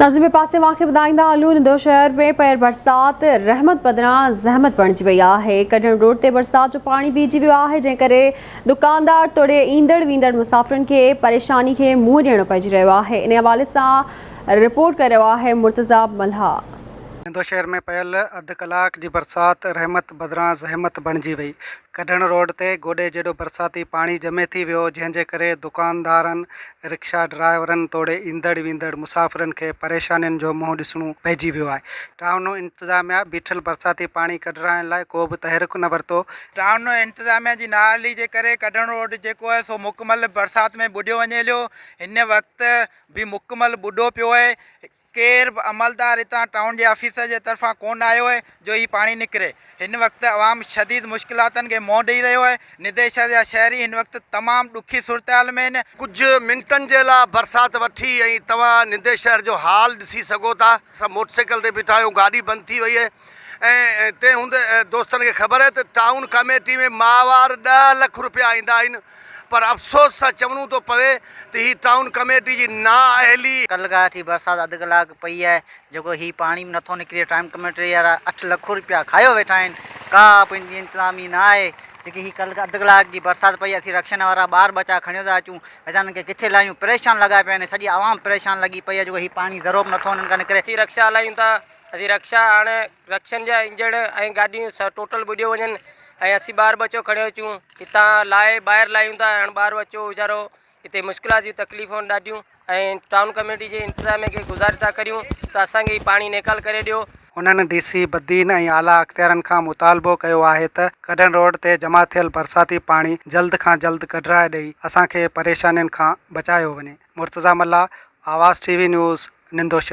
ناظرين ٻئي پاسي اوهان کي ٻڌائيندا هلون نندو شهر ۾ پيل برسات رحمت بدران زحمت بڻجي وئي آهي ڪڍڻ روڊ تي برسات جو پاڻي بيهجي ويو آهي جنهن ڪري دڪاندار توڙي ايندڙ ويندڙ مسافرن کي پريشاني کي منهن ڏيڻو پئجي رهيو آهي ان حوالي سان رپورٽ ڪري رهيو آهي مرتضيٰ ملاح. نندو شهر ۾ پيل اڌ ڪلاڪ جي برسات رحمت بدران زحمت بڻجي وئي. ڪڍڻ روڊ تي گوڏي جيڏو برساتي پاڻي جمع ٿي ويو، جنهن جي ڪري دڪاندارن، رڪشا ڊرائيورن توڙي ايندڙ ويندڙ مسافرن کي پريشانين جو منهن ڏسڻو پئجي ويو آهي. ٽائون انتظاميا بيٺل برساتي پاڻي ڪڍرائڻ لاء ڪو به تحرڪ نه ورتو. ٽائون انتظاميا جي نااهلي جي ڪري ڪڍڻ روڊ جيڪو آهي سو مڪمل برسات ۾ ٻڏيو وڃي هليو، هن وقت به مڪمل ٻڏو پيو آهي. ڪير به عملدار هتان ٽائون جي آفيسر جي طرفان ڪونه آيو آهي جو هي پاڻي نڪري. هن وقت عوام شديد مشڪلاتن کي منهن ڏئي رهيو آهي. ندي شهر جا شهري هن وقت تمام ڏکي صورتحال ۾ آهن. ڪجهه منٽن جي لاء برسات وٺي ۽ توهان ندي شهر جو حال ڏسي سگهو ٿا. اسان موٽر سائيڪل تي بيٺا آهيون گاڏي بند ٿي وئي آهي ۽ تنهن هوندي دوستن کي خبر آهي ته ٽائون ڪميٽي ۾ ماهوار ڏهه لک روپيا ايندا آهن پر افسوس سان چوڻو ٿو پوي ته هي ٽائون ڪميٽي جي نااهلي، ڪلهه کان وٺي برسات اڌ ڪلاڪ پئي آهي جيڪو هي پاڻي به نٿو نڪري ٽائون ڪميٽي وارا اٺ لک روپيا کايو ويٺا آهن ڪا به ان جي انتظامي نه آهي جيڪي هي ڪلهه اڌ ڪلاڪ جي برسات پئي اسين رڪشن وارا ٻار ٻچا کڻيو ٿا اچون ويچارن کي ڪٿي لاهيون پريشان لڳا پيا آهن سڄي عوام پريشان لڳي پئي آهي جيڪو هي پاڻي ذرو به نٿو انهن کان نڪري. اسين رڪشا هلايون ٿا اسين رڪشا هاڻي رڪشن جا انجڻ ۽ گاڏيون ٽوٽل ٻڏيو وڃن ۽ اسين ٻار ٻچو کڻيو اچون هتان لاهي ٻاهر لاهيون ٿا هاڻ ٻار ٻچو ويچارو هتي مشڪلات جون تڪليفون آهن ڏاڍيون ۽ ٽائون ڪميٽي جي انتظاميه کي گذارش ٿا ڪريون ته اسان کي هي پاڻي نيڪال ڪري ڏيو. انهن ڊي سي بدين ۽ اعليٰ اختيارن کان مطالبو ڪيو آهي ته ڪڍڻ روڊ تي جمع ٿيل برساتي پاڻي جلد کان جلد ڪڍرائي ڏئي اسان کي پريشانين کان بچايو وڃي. Murtaza Mallah, Awaz T V news, Nando Shahar.